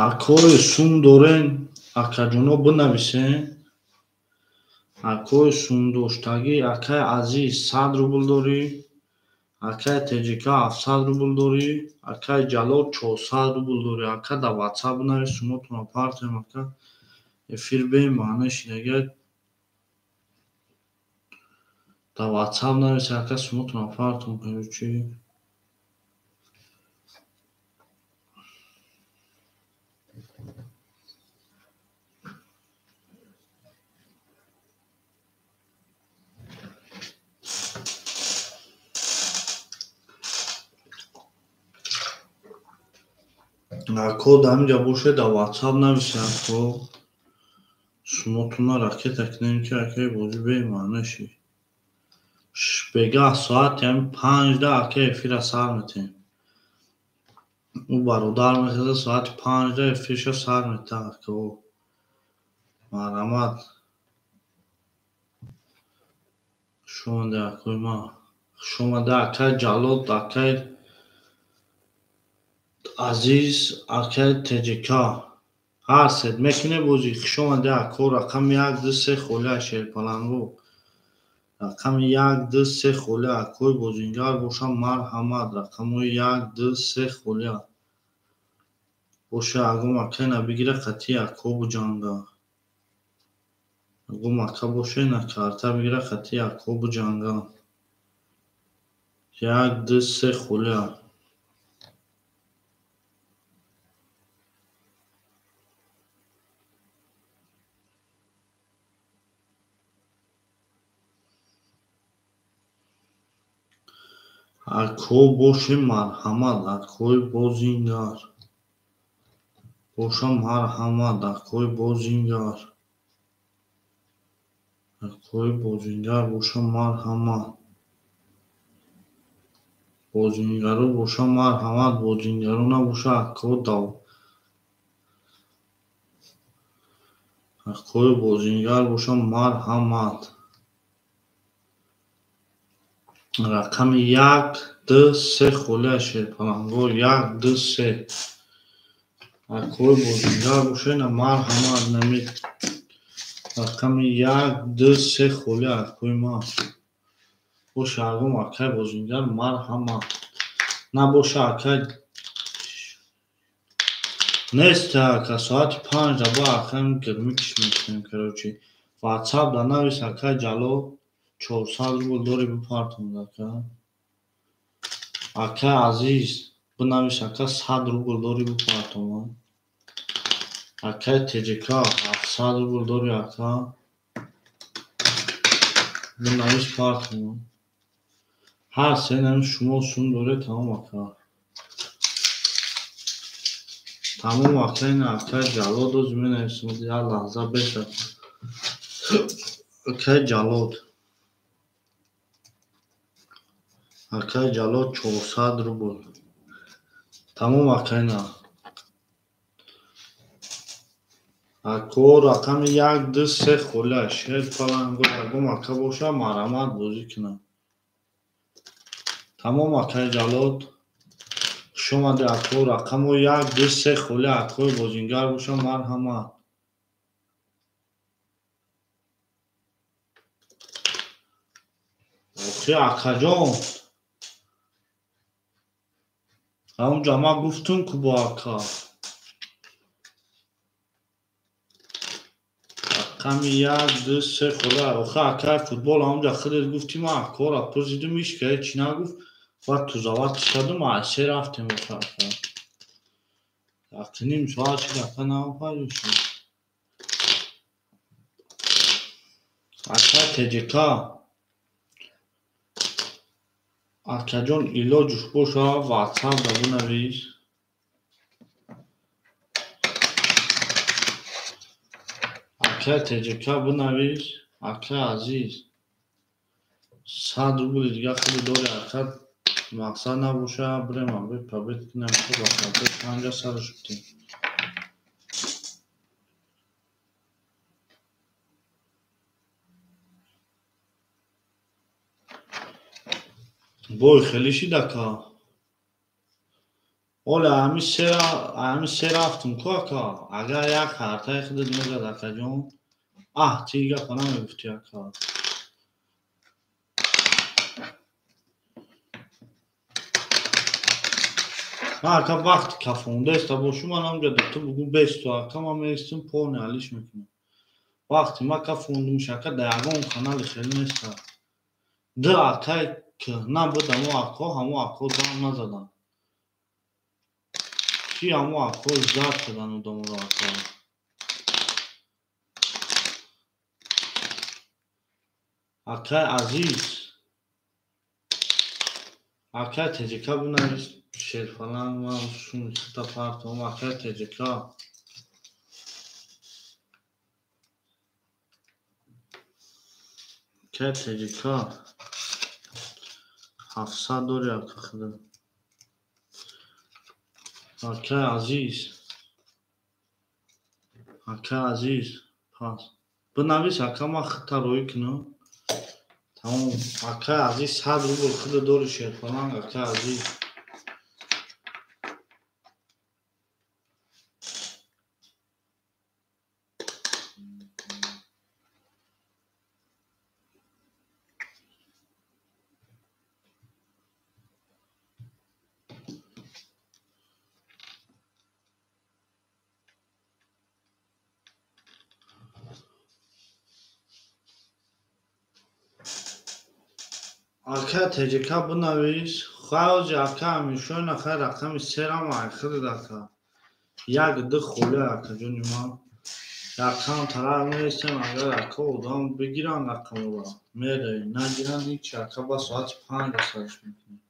Акои сум дорен, акаҷоно бинависен. Акои сумдоштагӣ, акай Азиз 100 рубл дорӣ, акай ТЖК 700 рубл дорӣ, акай Ҷалол 400 рубл дорӣ. Ака дар WhatsApp бинавис, сумотонро партоем, ака. Эфир бемаъна шидагар дар WhatsApp навис, ака сумотонро партом, короче. Ако дар инҷа бошед, дар WhatsApp нависед, ако. Сумотона ракета кунем ки акаи бозӣ бемаъна шид. Бегаҳ соати ҳамин 5 да ака эфира сар метаҳем. Ӯ бародар мехезад соати 5 да эфирша сар метаҳад ака. Марҳамат. Хуш омадед акои ман. Хуш омадед акаи Ҷалод, акаи Азиз, акаи ТЖК. Ҳар сет мекунед бозӣ. Хуш омадед ако. Рақами 1 2 3 холия шерпалангҳо. Рақами 1, 2, 3 холӣ. Акои бозингар боша, марҳамат. Рақамҳои 1, 2, 3 холӣ. Боша, агом акай набигира, қатъи ако буҷанга. Агом ака боша, на карта бигира, қатъи ако буҷанга. 1, 2, 3 холӣ. Ако боше, марҳамат. Акои бозингар боша, марҳамат. Акои бозингар, акои бозингар боша, марҳамат. Бозингаро боша, марҳамат. Бозингаро набоша, ако дав. Акои бозингар боша, марҳамат. Рақами 1, 2, 3 холӣ. Шерпаланго 1, 2, 3. Акои бозингар боша, ина марҳамат. Нами рақами 1, 2, 3 холӣ. Акои ман боша, агом акай бозингар, марҳамат. Набоша, акай нест. Ака, соати 5 даба акай гирмикиш мекунем. Короче, ватсап да навис, акай Ҷалол, 400 рубл дори, бипартонад. Ака, акай Азиз, бинавис, ака, 100 рубл дори, бипартонад. Акай ТЖК, 700 рубл дори, ака, бинавис, партонад. Ҳар се нами шумо сум доре. Тамом, ака, тамом, ака. Ина акай Ҷалод оз менависам, як лаҳза беш. Акай Ҷалод, акай Ҷалод, 400 рубл. Тамом, ака, ина ако рақами 1, 2, 3 холӣ. Шер паланго, ягон ака боша, марҳамат, бозӣ кунам. Тамом, акай Ҷалод, хушомадӣ, ако. Рақамо 1, 2, 3 холӣ. Акои бозингар боша, марҳамат. Охи, акаҷон, ҳамунҷа ман гуфтум ку бо ака. Рақами 1, 2, 3 холӣ. Охи, акай футбол, ҳамунҷа худет гуфтӣ, ман акора пурсидум, ҳеч ка ҳечи нагуфт. Баъд тузават кардум, се рафтем. Охи, ака, якним соат шид, ака, напайдо шуд. Акай ТЖК, акаҷон, илоҷуш боша, ватсап да бинавис. Акай ТЖК, бинавис. Акай Азиз, 100 рубли дига худи дори, ака. Мақсад набоша, бирем, обед пабед кунем, ба соати 5 сар шудем. Бой хеле шид, ака. Оле ҳами се рафтум ку, ака. Агар як ҳартаи худат мезад, акаҷон, аҳ, ти гапа намегуфтӣ, ака. Ман, ака, вақти кафондаеста бошу, ман ҳамҷа ту бугӯ бесту, ака, ман меистам, полни алиш мекунам. Вақти ма кафондумш, ака, дар ягон канали хеле неста. Ду акай кӯҳна буд, ҳамо ако, ҳамо ако дам назаданд. Чи ҳамо ако зад шудан одаморо, ака. Акай Азиз, акай ТЖК, бинавис. Шерфаланг, ман шуми хита партом. Акай ТЖК, акай ТЖК, 700 дори, ака, худа. Акай Азиз, акай Азиз, пас бинавис, ака, ман хита роӣ кунам. Тамом, акай Азиз, 100 рубл худа дори, шерфаланг, акай Азиз. Ака ТЖК бинавис. Хайози ака Амиршоина хай рақами серам айхирид ака. Як ду холи акаҷони ман. Рақам тарак меистем, агар ака одам бигиранд рақамора меравем, нагиранд ҳеч ака ба соати 5 сарш мекунем.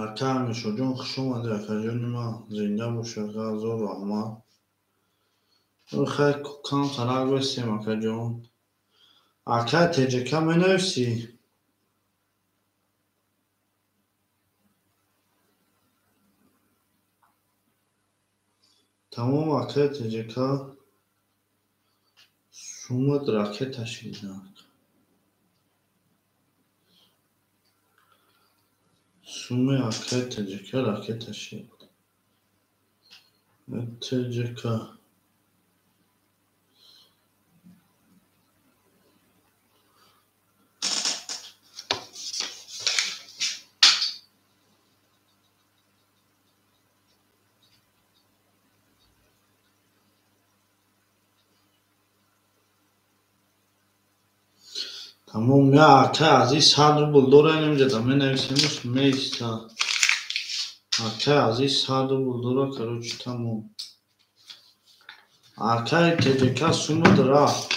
Ака Амиршоҷон, хуш омадӣ акаҷони ман. Зинда бошӣ ака, ҳазор раҳмат. Хай кам тарак бестем акаҷон. Ака ТЖК менависӣ? Тамом ака ТЖК сумат ракета шидан. Суми ака ТЖК ракета шид. ТЖК Тамом, я ака азиз 100 рубл дора инҷа менависемш меиста. Ака азиз 100 рубл дора, короче, тамом. Акаи ТЖК сумат рафт.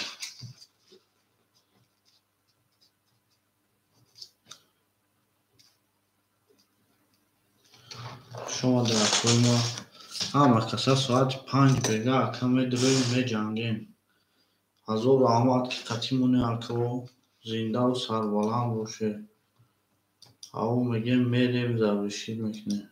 Хуш омадед акои ма. Ҳама каса соати 5 бега ака медурем, меҷангем. Ҳазор раҳмат ки қатъи мони акао. Зиндаву сарбаланд боше. Ҳаво мегем мерем, завершить мекунем.